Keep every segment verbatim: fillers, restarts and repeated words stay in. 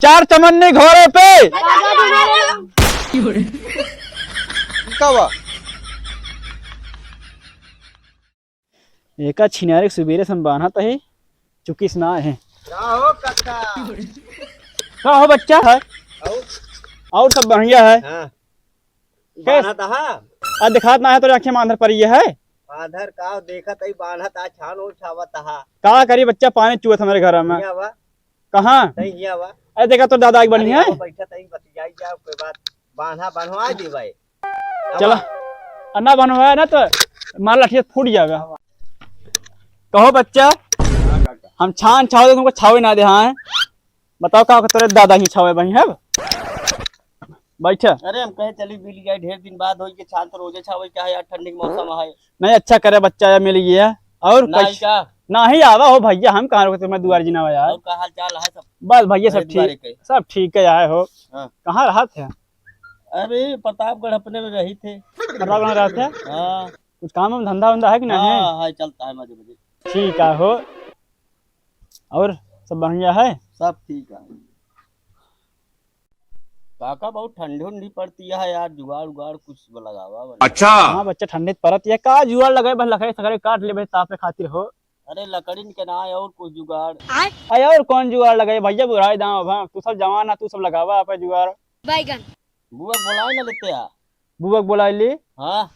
चार चमन्नी घोड़े पे। का बा? एका छिनारे के सुबेरे से हम बान्हत ही, चुकिस ना है। का हो कक्का? का हो बच्चा है? और? और सब बढ़िया है। हाँ। कैस-, बान्हत हा? आ दिखात ना है, तोरे आँखें में आंधर परी है। आंधर का देखत ही, बान्हत हा, छान हो छावत हा। का करी बच्चा, पानी चुअत हमरे घर में। हियाँ बा। कहाँ? नहीं, हियाँ बा। अरे देखा तो दादा एक बनी अरे है। आओ, बैठत ही, बतियाई जाओ, कोई बात। बान्हा, बान्हवा दी भाई। चला। आ ना बनवाया ना तो मार लाठी से फूट जावे। कहो बच्चा, हम छान छावे तो तुमको छावे ना दे, हाँ? बताओ का तोरे दादा ही छावे बही है? बैठा। अरे हम कहे चली मिल जाए, ढेर दिन बाद होई के छान तो रोजे छावे क्या है यार, ठंडी के मौसम है। नहीं अच्छा करे बच्चा यार मिल गया। और नहीं कैस-, का? नहीं आवा हो भैया, हम कहाँ रोकते तुम्हें दुआर जिनावा यार। और का हाल चाल है सब? बस भैया सब ठीक, सब ठीक है यार हो। हाँ। कहाँ रहत है? अरे, प्रतापगढ़ अपने में रही थे। प्रतापगढ़ में रहते हैं? हाँ। कुछ काम वाम धंधा वंधा है कि नहीं? हाँ, है, चलता है मजे मजे। ठीक है हो। और सब बढ़िया है? सब ठीक है। काका, बहुत ठंडी उंडी पड़ती है यार, जुगाड़ उगाड़ कुछ लगावा बने। अच्छा। हाँ बच्चा, ठंडी तो पड़त है, का जुगाड़ लगाए, बस लकड़ी सकड़ी काट लेबे तापे खातिर हो। अरे लकड़िन के ना, और कुछ जुगाड़। अरे और कौन जुगाड़ लगाई भैया, बुढ़ाई दाम अब, हाँ, तू सब जवान है, तू सब लगावा आप जुगाड़। बैगन। बुआ के बोलाए ना लेते आ। बुआ के बोलाए ली? हाँ।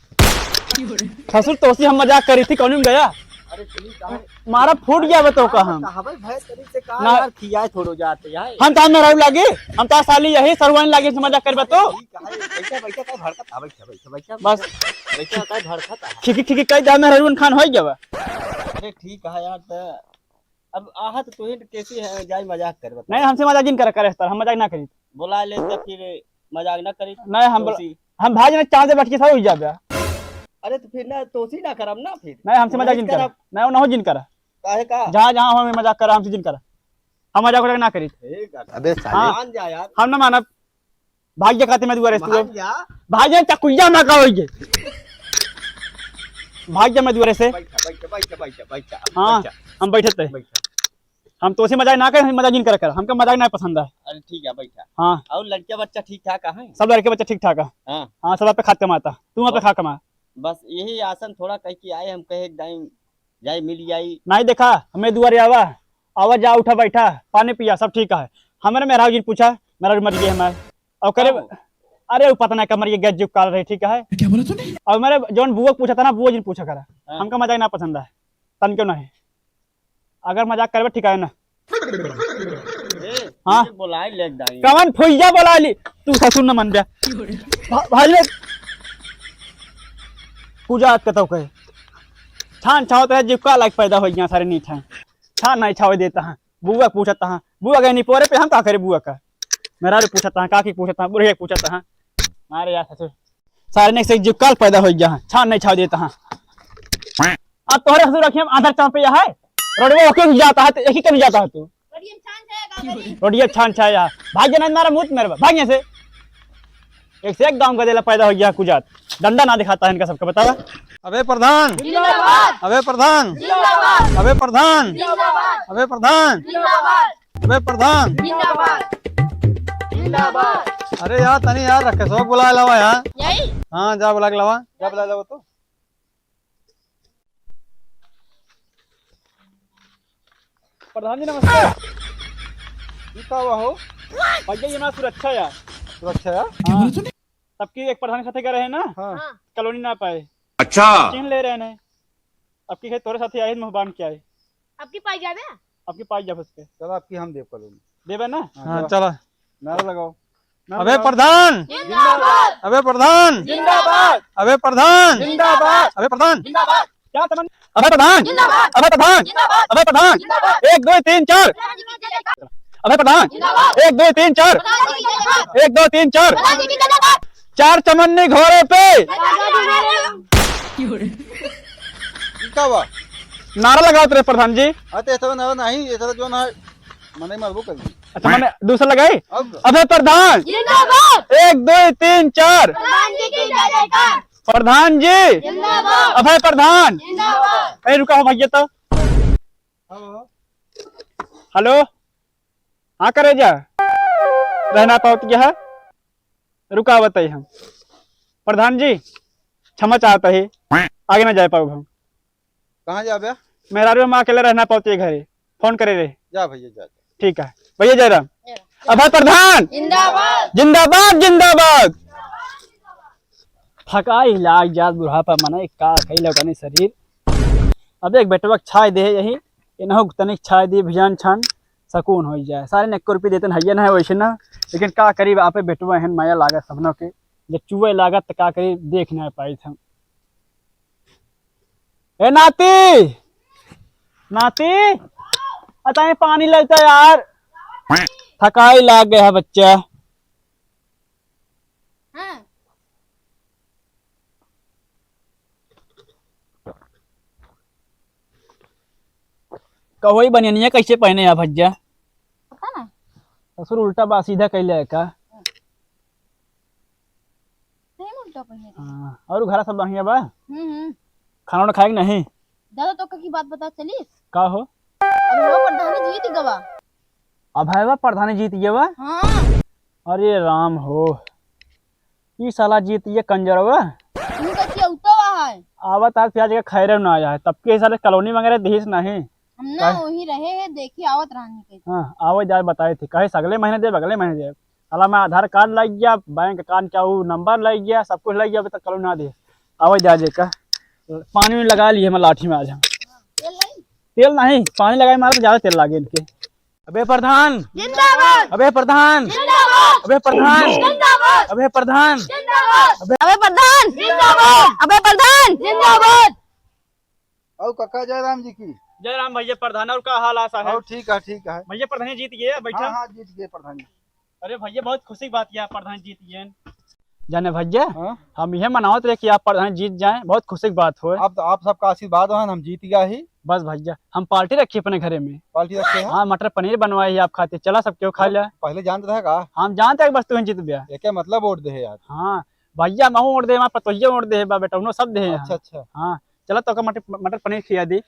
ससुर तोसी हम मजाक करी थी, कौन में गया? अरे ठीक है। मारा फूट गया बा तो का हम। कहावे भैंस करी से का ना। यार खियाए थोड़ो जाते यार। हम तो मेहरारू लागे, हम तो साली यही सरुआइन लागे से मजाक करबे तो। ठीक है, बैठा, बैठा, का भड़कत, हाँ, बैठा, बैठा, बैठा, बस। बैठा, का भड़कत है। खिकी खिकी कह जा, मेहरारू खान होई गया बा। अरे ठीक है यार, त अब आहा तो तू ही कैसी है, जाई मजाक कर बता। नहीं, हमसे मजाक जिन करा, करे सर, हम मजाक ना करी। बोला ले तो फिर मजाक ना करी। नहीं, हम बोल-, तोसी। हम भाई ने चांद से बैठ के सब हो जाबे। अरे तो फिर ना तोसी ना करब ना फिर। नहीं, हमसे मजाक नहीं जिन करा। करब। नहीं, वो ना हो जिन करा। काहे का? जहाँ, जहाँ हो, हमें मजाक करा, हमसे जिन करा। हम मजाक उजाक ना करी। ठीक है। अबे साले। हाँ। मान जा यार। हम ना मानब। भाग जा खाते मैं दुआरे से तू। भाग जा। भाग जा, चकुइया ना का होइए। भाग जा मैं दुआरे से। बैठा, बैठा, बैठा, बैठा, बैठा, हाँ, बैठा। हम बैठे थे। बैठा। हम तोसे मजाक ना करे, हम मजाक जिन कर कर। हमका मजाक ना पसंद है। अरे ठीक है, बैठा। हाँ। और लड़के बच्चा ठीक ठाक है? सब लड़के बच्चा ठीक ठाक है। हाँ। हाँ, सब आप पे खात कमाता। तू आप पे बस, खा कमा। बस यही आसन थोड़ा कह के आए, हम कहे एक दाई जाई मिल जाई। नहीं देखा, हमें दुआरे आवा, आवा जा, उठा बैठा, पानी पिया, सब ठीक है। हमारे मेहरारू जी ने पूछा, मेहरारू मर गई हमारे। और करे, हाँ। अरे वो पता नहीं कमर ये गैस जुकाल रही, ठीक है। क्या बोला तूने? और मेरे जौन बुआ पूछा था ना, बुआ जी ने पूछा करा। हाँ। हमका मजाक ना पसंद है, तन क्यों नहीं। अगर मजाक करबे ठीक है ना। ए, हाँ। ये बोलाई ले दाई। कवन फुइया बोला ली? तू ससुर न मन बे। भा-, भाई रे। पूजा आज कतौ कहे। छान छावत है, जीव का लायक पैदा हो गया, सारे नहीं छाए। छान नहीं छावे देता है। बुआ पूछता है। बुआ गए नहीं पोरे पे, हम का करे बुआ का? मेहरारू पूछता है, काकी पूछता है, बुढ़िया पूछता है। मारे यार ससुर। सारे ने से जीव काल पैदा हो गया है, छान नहीं छाव देता है। अब तोहरे ससुर रखिए, हम आधा चांपे है, रोडवा ओके भी जाता है, तो एक ही कभी जाता है तू। रोडिया छान छाया गाँव में। रोडिया छान छाया। भाग जाना मारा मुत मेरे, भाग यहाँ से। एक से एक गांव का देला पैदा हो गया कुजात। डंडा ना दिखाता है इनका सबका, बतावा। अबे प्रधान। जिंदाबाद। अबे प्रधान। जिंदाबाद। अबे प्रधान। जिंदाबाद। अबे प्रधान। जिंदाबाद। अबे प्रधान। जिंदाबाद। जिंदाबाद। अरे यार, तनी यार, रखे सोक बुला लावा यार। यही? हाँ, जा बुला के लावा। जा बुला लावा तो। प्रधान जी, नमस्कार। ई का हुआ हो? भैया, ये हमारा सुरक्षा यार। सुरक्षा यार? हाँ। सबकी एक प्रधान खाते का रहे ना? हाँ। हाँ। कॉलोनी ना पाए। अच्छा। चिन्ह ले रहे हैं। अब की तोरे साथे आए, मुँह बांध के आए। अब की पाई जाबे? अब की पाई जाबे उसके। चलो, अब की हम देव कॉलोनी। देबे ना? हाँ, हाँ, चलो। चला। नारा लगाओ। नारा अबे लगाओ। प्रधान! जिंदाबाद! अबे प्रधान! जिंदाबाद! अबे प्रधान! जिंदाबाद! अबे प्रधान! जिंदाबाद! क्या समझ? अबे प्रधान! जिंदाबाद! अबे प्रधान! जिंदाबाद! अबे प्रधान! जिंदाबाद! एक, दो, तीन, चार! अबे प्रधान! जिंदाबाद! एक, दो, तीन, चार! प्रधान जी की जय जयकार! एक, दो, तीन, चार! प्रधान जी की जय जयकार! चार चमन्नी घोड़े पे। ई का बा? नारा लगावत रहे प्रधान जी। हाँ, तो ऐसा नारा नहीं, ऐसा जो ना, मने मरबो कर दी। अच्छा, मने दूसरा लगाई? अब अबे प्रधान। जिंदाबाद। एक, दो, तीन, चार। प्रधान जी की जय जयकार। प्रधान जी। जिंदाबाद। अभय प्रधान। जिंदाबाद। ए, रुका हो भैया तो। हेलो। हेलो। हाँ करे जा। रहना पावत गया है। रुका बताई हम। प्रधान जी, क्षमा चाहता है, आगे ना जाए पाऊब हम। कहाँ जाबे? मेहरारू हम अकेले रहना पावत घरे। फोन करे रहे। जा भैया, जा, जा। ठीक है भैया, जय राम। अभय प्रधान जिंदाबाद। जिंदाबाद, जिंदाबाद। थकाई लाग जात बुढ़ापा, मने का कही लौटानी शरीर। अब एक बेटवा के छाय दे यही, इनहु तनिक छाय दे भिजान छान, सकून हो जाए। सारे ने एको रुपये देते हइये ना है वैसे ना, लेकिन का करीब आपे बेटवा हन, माया लागत सबनों के, जब चुए लागत त का करीब, देख ना पाई हम। ए नाती, नाती, अताए पानी लगता यार, थकाई लाग गया है बच्चा। हाँ। कहोई बनियनिया कैसे पहने हैं भज्जा? पता ना। ससुर उल्टा बा सीधा कैले है का? सेम उल्टा पहने रहे। हाँ, और घरा सब बढ़िया बा? हम्म, हम्म। खाना वाना खाए कि नहीं? दादा, तो की बात पता चलिस? का हो? अब वो प्रधानी जीत गवा। अभयवा प्रधानी जीत गवा? हाँ। अरे राम हो, ई साला जीत ये कंजरवा। तू का चिउता है? आवत आज प्याज का खैरे ना आया है, तब के साले कॉलोनी वगैरह देहिस नहीं। हम ना का? वही रहे हैं, देखी आवत रहनी कहीं। हाँ, आवे जाए बताए थे, कहे अगले महीने देब, अगले महीने देब। साला मैं आधार कार्ड लाग गया, बैंक अकाउंट का वो नंबर लाग गया, सब कुछ लाग गया, अभी तक कॉलोनी ना दे। आवे जाए जे का, पानी में लगा लिए मैं लाठी में आज हम। तेल नहीं? तेल नहीं, पानी लगाए मारे तो ज्यादा तेल लागे इनके। अबे प्रधान जिंदाबाद। अबे प्रधान जिंदाबाद। अबे प्रधान जिंदाबाद। अबे प्रधान जिंदाबाद। अबे अबे प्रधान जिंदाबाद। अबे प्रधान जिंदाबाद। और काका जयराम जी की। जयराम भैया प्रधान, और का हाल आसा है? और ठीक है, ठीक है। भैया प्रधान जीत गए, बैठा। हाँ, हाँ, जीत गए प्रधान। अरे भैया, बहुत खुशी की बात है, आप प्रधान जीत गए। जाने भैया, हाँ? हम यह मनावत रहे कि आप प्रधान जीत जाएं, बहुत खुशी की बात हो। अब तो आप सबका आशीर्वाद हो, हम जीत गया ही। बस भैया, हम पार्टी रखी अपने घरे में। पार्टी रखे हैं? हाँ, मटर पनीर बनवाए ही आप खाते, चला सब केहू खा ले। पहले जानते रहे का? हम जानते हैं, बस तू ही जीत गया। एके मतलब वोट दे यार। हाँ भैया, महू वोट दे, हमारे पतोहिया वोट दे बा, बेटा, उन्हों सब दे हैं। अच्छा, अच्छा। हाँ, चला तो का मटर, मटर पनीर खिया दी।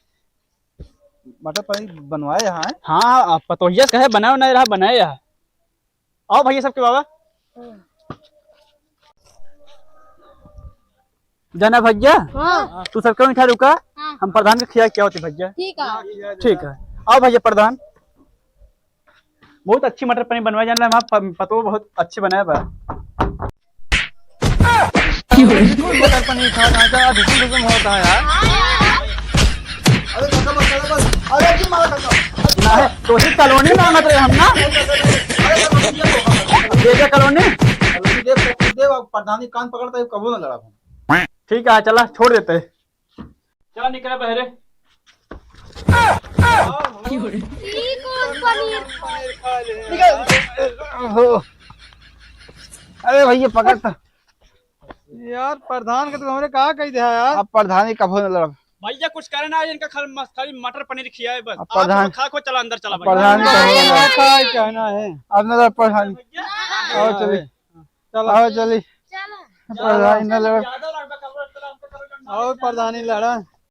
मटर पनीर बनवाए यहाँ है? हाँ, आप पतोहिया कहे बनाओ नहीं रहा, बनाए यहाँ। आओ भैया सबके बाबा। जाना भैया, हाँ। तू सबके उठा रुका, हाँ। हम प्रधान के खिया क्या होती भैया। ठीक है। ठीक है, आओ भैया प्रधान। बहुत अच्छी मटर पनीर बनवाए जाना, हमारा प-, पतोह बहुत अच्छी बनाए बा। मटर पनीर खा, खा, खा, ढुकुम, ढुकुम होता है यार। अरे काका, बस, काका, बस। अरे क्यों मारा काका? ना है, तो ही कॉलोनी मांगत रहे हम ना। अरे काका, बस, ये तो काका। दे दे कॉलोनी। कॉलोनी दे, दे, दे, अब प्रधानी कान पकड़ता है, कबो ना लड़ा हम। ठीक है, चला, छोड़ देते हैं। चला निकल बहरे। ई कौन पनीर? निकल। हो। अरे भैया पकड़ तो। यार प्रधान के तो हमरे का कह दिया यार। अब प्रधानी कभो न लड़ब। भैया कुछ करे ना, इनका खाली मस-, खाली मटर पनीर खियाए बस। अब आप प्रधान, खा को चला अंदर चला अब भैया। प्रधान का नहीं, नहीं। खा क्या ना है। अब न लड़ प्रधान। भैया। आओ चली। चला। आओ चली। चला। प्रधानी न लड़। और प्रधानी लड़ा।